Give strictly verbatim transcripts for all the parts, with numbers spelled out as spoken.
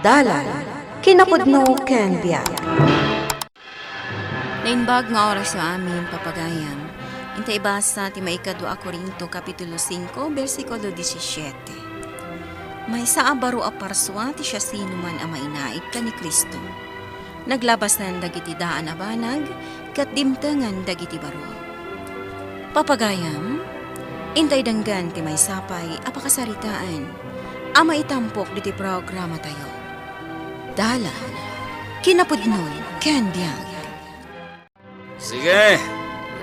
Dalan, kinapudno ken biag. Naimbag nga oras nga amin, papagayam. Inta ibasa ti maikadua a Corinto, kapitulo singko, bersikulo disisiete. Maysa a baro a parsua ti siasinoman a mainaig ken ni Cristo. Naglabasan dagiti daan a banag, ket dimtengan dagiti baro. Papagayam, intay denggen ti maysa pay a pakasaritaan a maitampok ditoy programatayo. Dalan, kinapudno ken biag. Sige,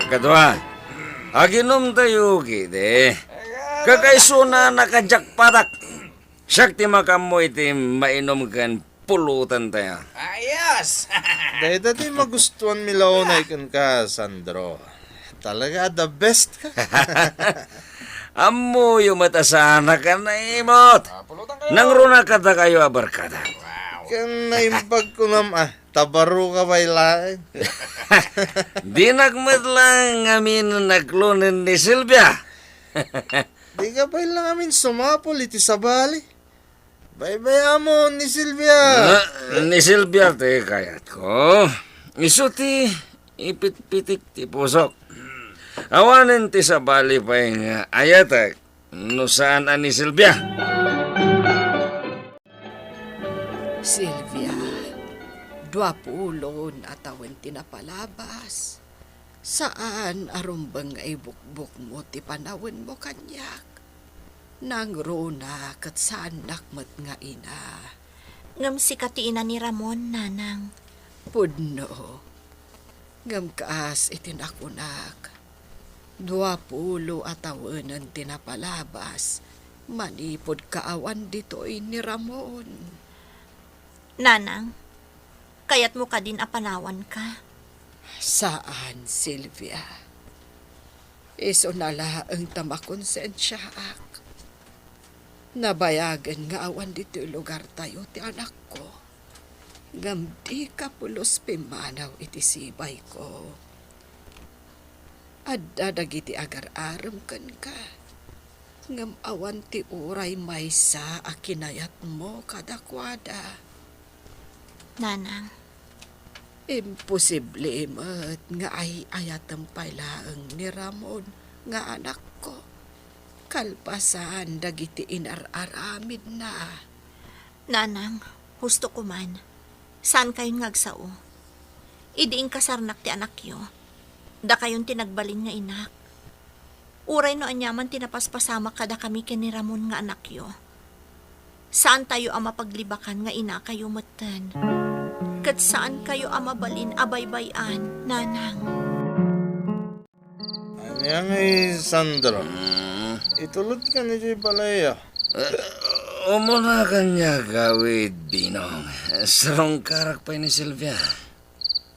kadua. Aginomtayo kadi. Kakaisuna nakajakpatak. Siak ti makaammo iti mainom ken pulutantayo. Ayos! Dayta ti magustuanmi la unay kenka, Sandro. Talaga, the best ka. Ammoyo met a saanak a naimot. Ah, pulutan kayo. Nangruna kadakayo a barkada. Wow. Ken naimbag kunam, ah, ta baro ka pay laeng. Dinak met laeng amin a klonen ni Silvia. Dika pay laeng amin sumapul iti sabali. Baybay-amon ni Silvia. Ah, ni Silvia ti kayatko. Isu ti ipitpitik ti pusok. Awanen ti sabali pay nga ayatek no saan a ni Silvia. Silvia, dua pulon a tawen ti napalabas. Saan a rumbeng nga ibukbokmo ti panawenmo kaniak. Nangruna ket saannak met nga ina. Ngem sika ti ina ni Ramon, nanang. Pudno. Ngem kas iti nakunak, dua pulo a tawenen ti napalabas manipud kaawan ditoy ni Ramon. Nanang, kayatmo kadin a panawanka? Saan, Silvia. Isuna laeng ta makonsensiaak. Nabayagen nga awan ditoy lugartayo ti anakko. Ngem dika pulos pimmanaw iti sibayko. Adda dagiti agar-arem kenka, ngem awan ti uray maysa a kinayatmo kadakuada. Nanang. Imposible met nga ay-ayatem pay laeng ni Ramon nga anakko, kalpasan dagiti inar-aramidna. Nanang, husto ko man. Saankayon nga agsao. Idi inkasarnak ti anakyo, dakayon ti nagbalin nga inak. Uray no aniaman ti napaspasamak kadakami ken ni Ramon nga anakyo, saantayo a mapaglibakan nga inakayo metten. Ket saankayo a mabalin a baybay-an, nanang. Ania ngay, Sandro? Mm. Itulodkan idiay balayyo. Eh, umuna kaniak, Awid Binong. Sarungkarak pay ni Silvia.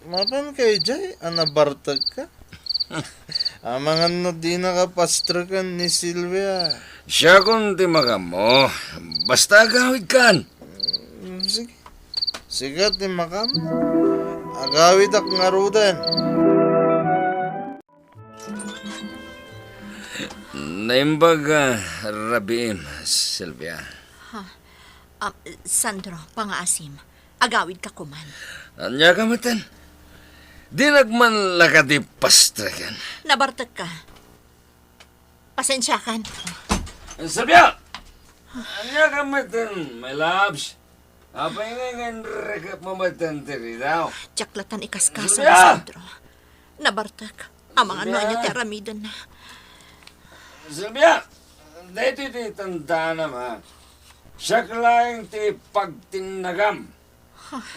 Mapanka idiay a nabartekka? Amangan no dinaka pastreken ni Silvia. Siakon ti makaammo. Basta agawidkan. Mm, sige. Sika ti makaammo. Agawidak ngaruden. Naimbag a rabiim, Silvia. Ha? Ah, Sandro, pangaasim. Agawidka koman. Ania ka metten? Dinak man la kadi pastreken. Nabartekka. Pasensiakan. Silvia! Ania ka metten, my loves? Apay nga inrekep mo metten ti ridaw? Diak latan ikaskasa ni Sandro. Nabartek. Amangan no ania ti aramidenna. Silvia! Daytoy ti tandaanam, ha? Siak laeng ti pagtinnagam.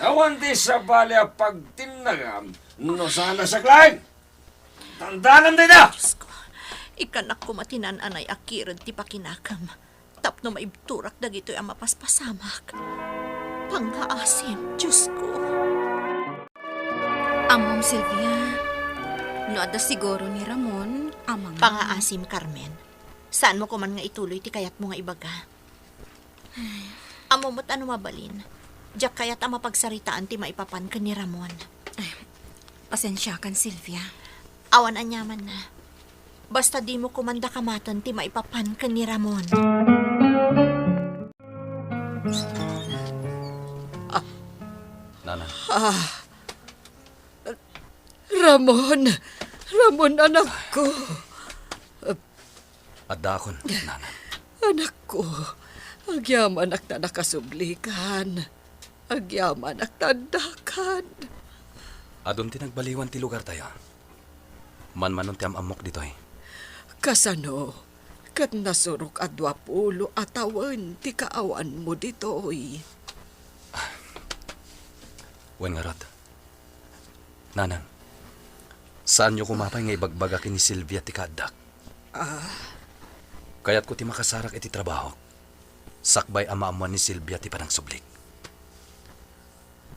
Awan ti sabali a pagtinnagam no saan a siak laeng. Tandaanam dayta! Diyos ko, ikanak koma ti naan-anay a kired ti pakinakem tapno maibturak dagitoy a mapaspasamak. Pangaasim, Diyos ko. Ammom, Silvia, no adda siguro ni Ramon, amangan. Pangaasim, Carmen. Saanmo koman nga ituloy ti kayatmo nga ibaga. Ammom met a no mabalin, diak kayat a mapagsaritaan ti maipapan ken ni Ramon. Ay, pasensiakan, Silvia. Awan aniamanna. Basta dimo koman dakamaten ti maipapan ken ni Ramon. Ah, Ramon, Ramon, anakko. Addaakon, nanang. Anakko, agyamanak ta nakasublikan. Agyamanak ta addakan. Adun ti nagbaliwan ti lugartayo. Manmanon ti am-ammok ditoy. Kasano? Ket nasurok a dua pulo a tawen ti kaawanmo ditoy. Wen ngarud, nanang, saanyo koma pay nga ibagbaga ken ni Silvia ti kaaddak. Ah. Kayatko ti makasarak iti trabahok, sakbay a maammoan ni Silvia ti panagsublik.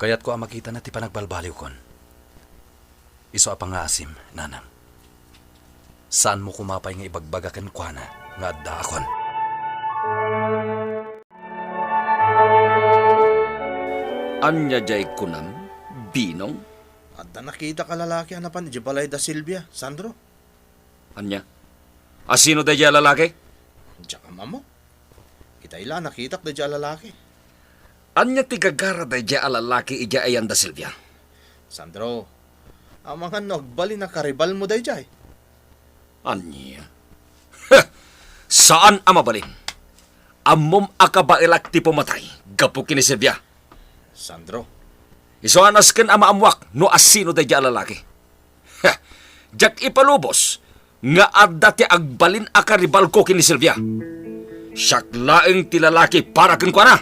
Kayatko a makitana ti panagbalbaliwkon. Isu a pangngaasim, nanang. Saanmo koma pay nga ibagbaga kenkuana nga addaakon. Ania diay kunam, Binong? Adda nakitak a lalaki a napan idiay balay da Silvia, Sandro. Ania? Asino daydiay a lalaki? Diak ammo. Itay la a nakitak daydiay a lalaki. Ania ti gagara daydiay a lalaki idiay ayan da Silvia? Sandro, amangan no agbalin a karibalmo daydiay. Ania? Heh! Saan a mabalin. Ammom a kabaelak ti pumatay gapu ken ni Silvia. Sandro. Isu a nasken a maammoak no asino daydiay a lalaki. Heh! Diak ipalubos nga adda ti agbalin a karibalko ken ni Silvia. Siak laeng ti lalaki para kenkuana.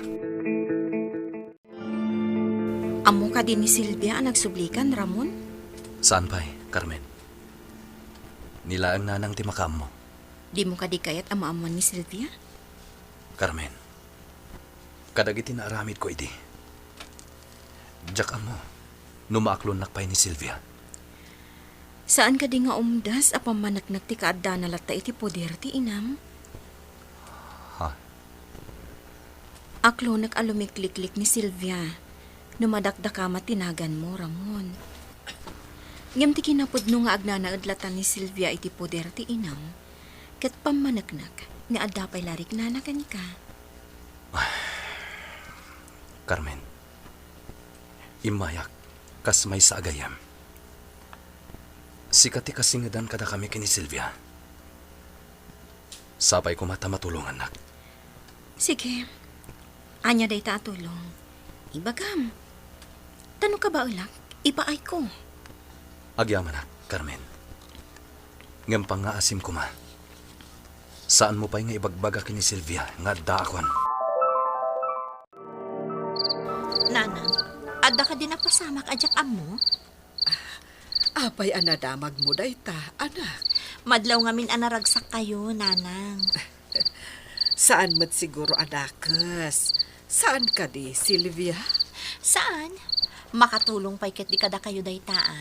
Ammo kadi ni Silvia a nagsublikan, Ramon? Saan pay, Carmen. Ni laeng nanang ti makaammo. Dimo kadi kayat a maammoan ni Silvia? Carmen, kadagiti naaramidko idi, diak ammo no maaklonnak pay ni Silvia. Saan kadi nga umdas a pammaneknek ti kaaddana latta iti poder ti inam? Ha? Aklonek a lumikliklik ni Silvia no madakdakama ti naganmo, Ramon. Ngem ti kinapudno nga agnanaed latta ni Silvia iti poder ti inam, ket pammaneknek nga adda pay la riknana kenka. Carmen, immayak kas maysa a gayyem. Sika ti kasingedan kadakami ken ni Silvia. Sapay koma ta matulongannak. Sige. Ania dayta a tulong? Ibagam. Ta no kabaelak, ipaayko. Agyamanak, Carmen. Ngem pangngaasim koma. Saanmo pay nga ibagbaga ken ni Silvia nga addaakon. Nanang, adda kadi napasamak a diak ammo? Apay a nadamagmo dayta, anak? Madlaw ngamin a naragsakkayo, Nanang. Saan met siguro a dakes. Saan kadi, Silvia? Saan? Makatulong pay ketdi kadakayo dayta, a.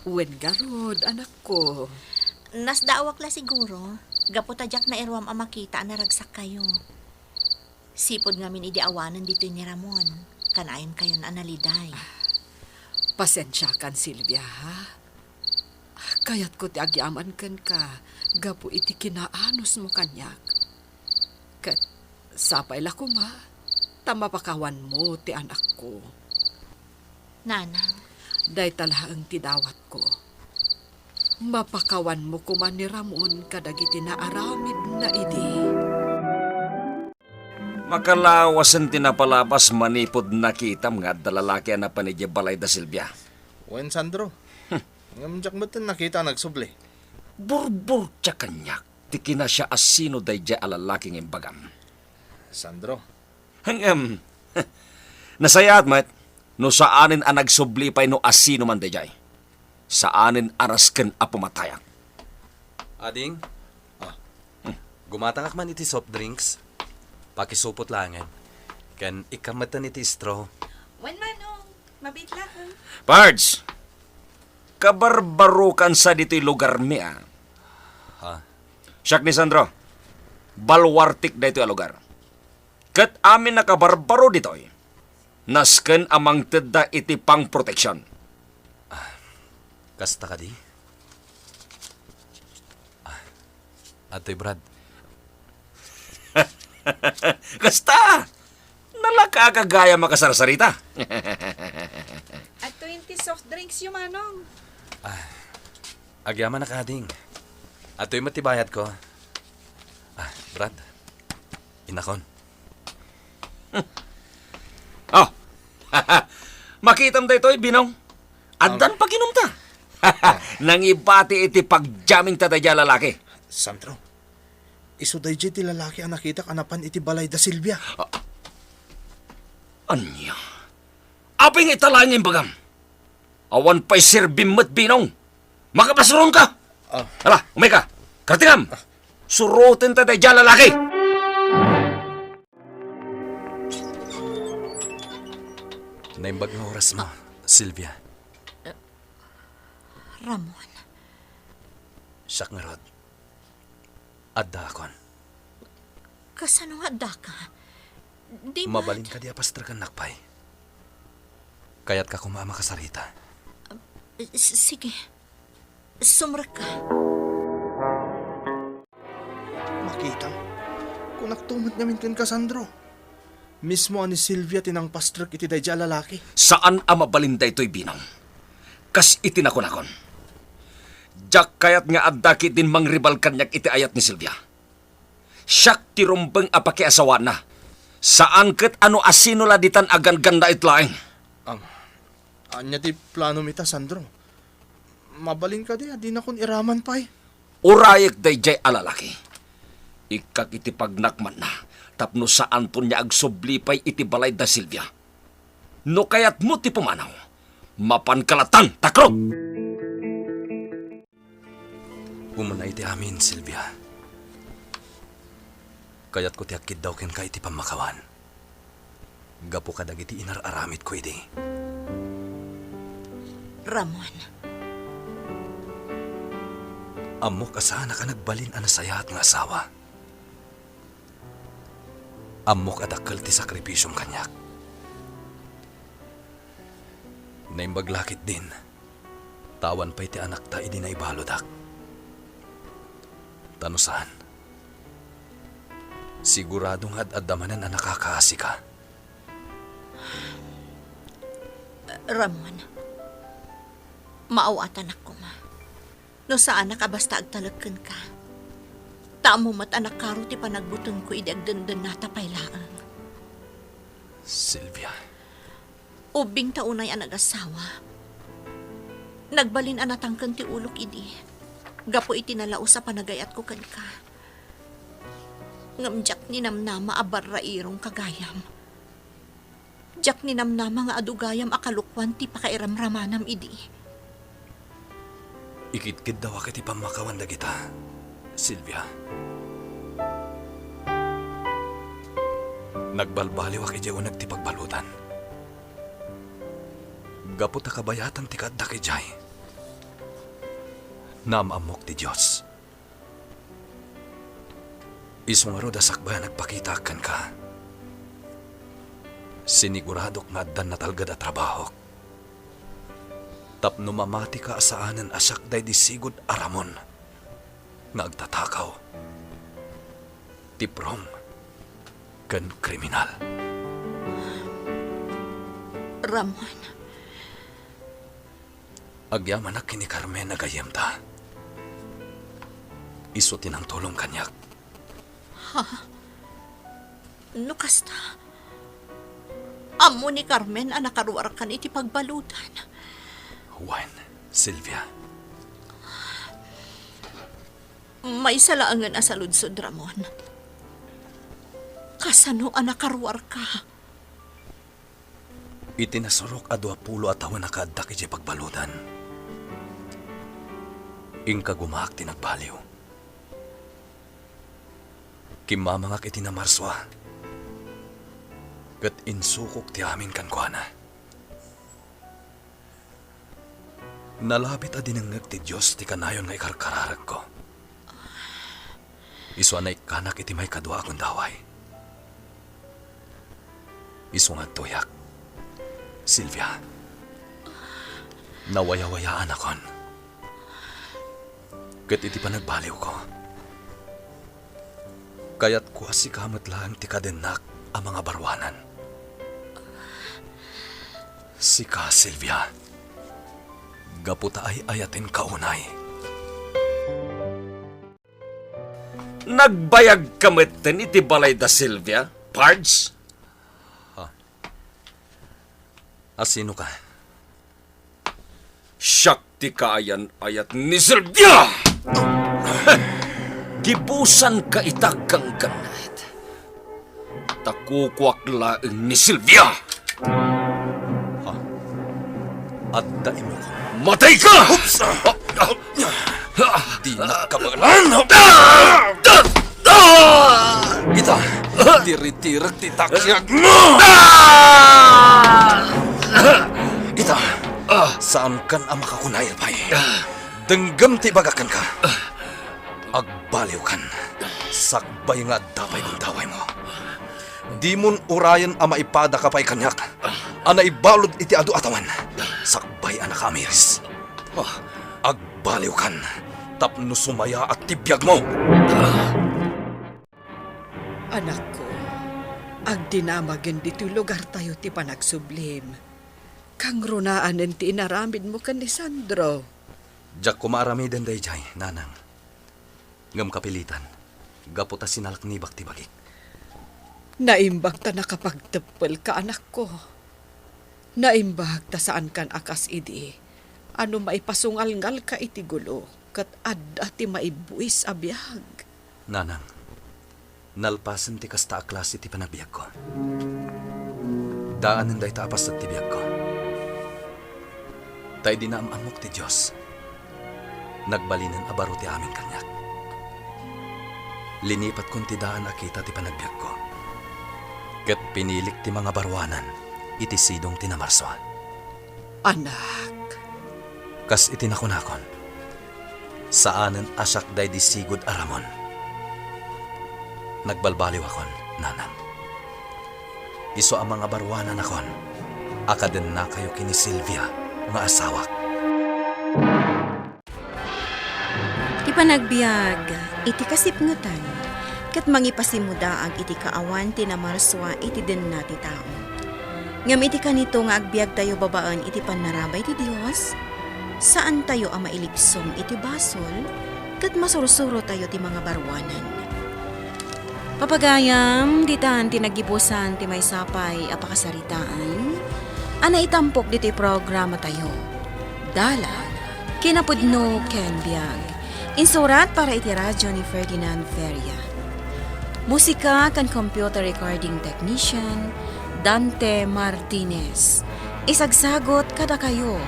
Wen ngarud, anakko. Nasdaawak la siguro, gapu ta diak nairuam a makita a naragsakkayo. Sipud ngamin idi awanen ditoy ni Ramon, kanayon kayon a naliday. Pasensiakan, Silvia, ha? Kayatko ti agyaman kenka gapu iti kinaanusmo kaniak. Ket sapay la koma ta mapakawanmo ti anakko. Nanang. Dayta laeng ti dawatko. Mapakawanmo koma ni Ramon kadagiti naaramidna idi. Makalawasen ti napalabas manipud nakitam nga adda lalaki a napan idiay balay da Silvia. Wen, Sandro. Hmm. Ngem diak metten nakita a nagsubli. Burburtia kaniak ti kinasiasino daydiay a lalaki nga imbagam. Sandro. Ngem, nasayaat met no saanen a nagsubli pay no asino man daydiay. Saanen a nasken a pumatayak. Ading? Ah. Hmm. Gumatangak man iti soft drinks. Pakisupot laengen. Ken ikkam metten iti straw. Wen, Manong. Mabit laeng. Pards! Kabarbarokan sa ditoy lugarmi, a. Ha? Siak ni Sandro. Baluartik daytoy a lugar. Ket amin a kabarbaro ditoy, nasken a mangtedda iti pangproteksion. Ah, kasta kadi? Ah, adtoy, Brad. Kasta! Nalaka ka gayam a kasarsarita. Thanks you, Manong. Ah, agyamanak, ading. Adtoy met ti bayadko. Ah, Brad, inakon. Oh, makitam daytoy, Binong. Addan Um, paginumta. Nangibati iti pagjammingta daydiay a lalaki. Sandro, isu daydiay ti lalaki a nakitak a napan iti balay da Silvia. Ah, ania? Apay nga ita laeng nga imbagam? Awan pay serbim met, Binong. Makapasuron ka. Ah. Ala, umay ka. Kartingam. Ah. Suroten ta daydiay a lalaki. Naimbag nga oras mo, Silvia. Ramon. Siak ngarud. Addaakon. Kasano nga addaka? Di met. Mabalin kadi a pastrekannak pay? Kayatka koma a makasarita? S-, sige. Sumrekka. Makitam. Kunakto met ngamin kenka, Sandro. Mismo a ni Silvia ti nangpastrek iti daydiay a lalaki. Saan a mabalin daytoy, Binong. Kas iti nakunakon, diak kayat nga adda ketdin mangribal kaniak iti ayat ni Silvia. Siak ti rumbeng a pakiasawaanna. Saan ket a no asino la ditan a ganggannaet laeng. Am, ania ti planom ita, Sandro? Mabalin kadi a dinakon iraman pay? Urayek daydiay a lalaki. Ikkak iti pagnakmanna tapno saanton nga agsubli pay iti balay da Silvia. No kayatmo ti pumanaw, mapanka latan, takro! Umuna iti amin, Silvia. Kayatko ti agkiddaw kenka iti pammakawan. Gapu kadagiti inar-aramidko idi. Ramon. Ammok a saanak a nagbalin a nasayaat nga asawa. Ammok a dakkel ti sakripisiom kaniak. Naimbag la ketdin, ta awan pay ti anakta idi naibaludak. Ta no saan, sigurado nga ad-adda manen a nakakaasika. Ramon, maaw-atanak koma. No saanak a basta agtalek kenka, ta ammo met a nakaro ti panagbutengko idi agdendennata pay laeng. Silvia. Ubbing ta unay a nagasawa, nagbalin a natangken ti ulok idi, gapu iti nalaus a panagayatko kenka. Ngem diak ninamnama a barrairongka gayam. Diak ninamnama nga adu gayam a kalokuan ti pakairamramanam idi. Ikidkiddawak iti pammakawan dagita, Silvia. Nagbalbaliwak idiay uneg ti pagbaludan. Gapu ta kabayatan ti kaaddak idiay, naam-ammok ti Dios. Isu ngarud a sakbay a nagpakitaak kenka, siniguradok nga addan natalged a trabahok. Tapno mamatika a saanen a siak daydi sigud a Ramon nga agtatakaw, tiprom, ken kriminal. Ramon. Agyamanak ken ni Carmen a gayyemta. Isu ti nangtulong kaniak. Ha? No kasta, ammo ni Carmen a nakaruarkan iti pagbaludan. Wen, Silvia. Maysa laengen a saludsod, Ramon. Kasano a nakaruarka? Iti nasurok a duapulo a tawen a kaaddak idiay pagbaludan, inkagumaak ti nagbaliw. Kimmamangak iti namarsua, ket insukok ti amin kenkuana. Nalabit a dinengngeg ti Dios ti kanayon nga ikarkararegko. Isu a naikkanak iti maikadua a gundaway. Isu nga agtuyak, Silvia. Nawayawayaanakon. Ket iti panagbaliwko, kayatko a sika met laeng ti kadennak a mangabaruanan. Sika, Silvia, Gapu ta ay-ayatenka unay. Nagbayagka metten iti balay da Silvia, Pards? Ha? Asinoka? Siak ti kaayan-ayat ni Silvia! Gibusanka ita, ganggannet. Ta kukuak laeng ni Silvia! Ha? Adda imukon. Matayka! Oops! Dinak kabaelan! Ita, tiritirek ti takiagmo! Ita, saankan a makakunayel pay. Denggem ti ibagak kenka. Agbaliwkan, sakbay nga adda pay gundawaymo. Dimon urayen a maipadaka pay kaniak a naibalud iti adu a tawen, sakbay a nakaamiris. Agbaliwkan tapno sumayaat ti biagmo. Anakko, agdinamagen ditoy lugartayo ti panagsublim. Kangrunaanen ti inaramidmo ken ni Sandro. Diak koma aramiden daydiay, nanang. Ngem kapilitan, gapu ta sinalaknibak ti bagik. Naimbag ta nakapagteppelka, anakko. Naimbag ta saankan a kas idi a no maipasungalngalka iti gulo ket adda ti maibuis a biag. Nanang, nalpasen ti kasta a klase ti panagbiagko. Daanen dayta a paset ti biagko. Ta idi naam-ammok ti Dios, nagbalinen a baro ti amin kaniak. Linipatkon ti daan a kita ti panagbiagko, ket pinilik ti mangabaruanan iti sidong ti namarsua. Anak. Kas iti nakunakon, saanen a siak daydi sigud a ramon. Nagbalbaliwakon, nanang. Isu a mangabaruananakon a kadennakayo ken ni Silvia nga asawak. Ti panagbiag iti kasipngetan ket mangipasimmudaag iti kaawan ti namarsua iti denna ti tao. Ngem iti kanito nga agbiagtayo babaen iti pannarabay ti Dios, saantayo a mailibsong iti basol ket masursurotayo ti mangabaruanan. Papagayam, ditan ti naggibusan ti maysa pay a pakasaritaan a naitampok ditoy programatayo. Dalan, kinapudno ken biag. Insurat para iti radyo ni Ferdinand Feria. Musika ken computer recording technician, Dante Martinez. Isagsagot kadakayo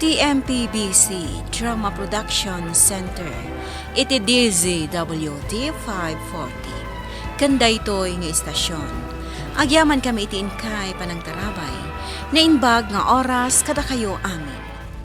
ti M P B C Drama Production Center iti D Z W T five forty. Ken daytoy nga istasion, agyamankami iti inkay panangtarabay. Naimbag nga oras kadakayo amin.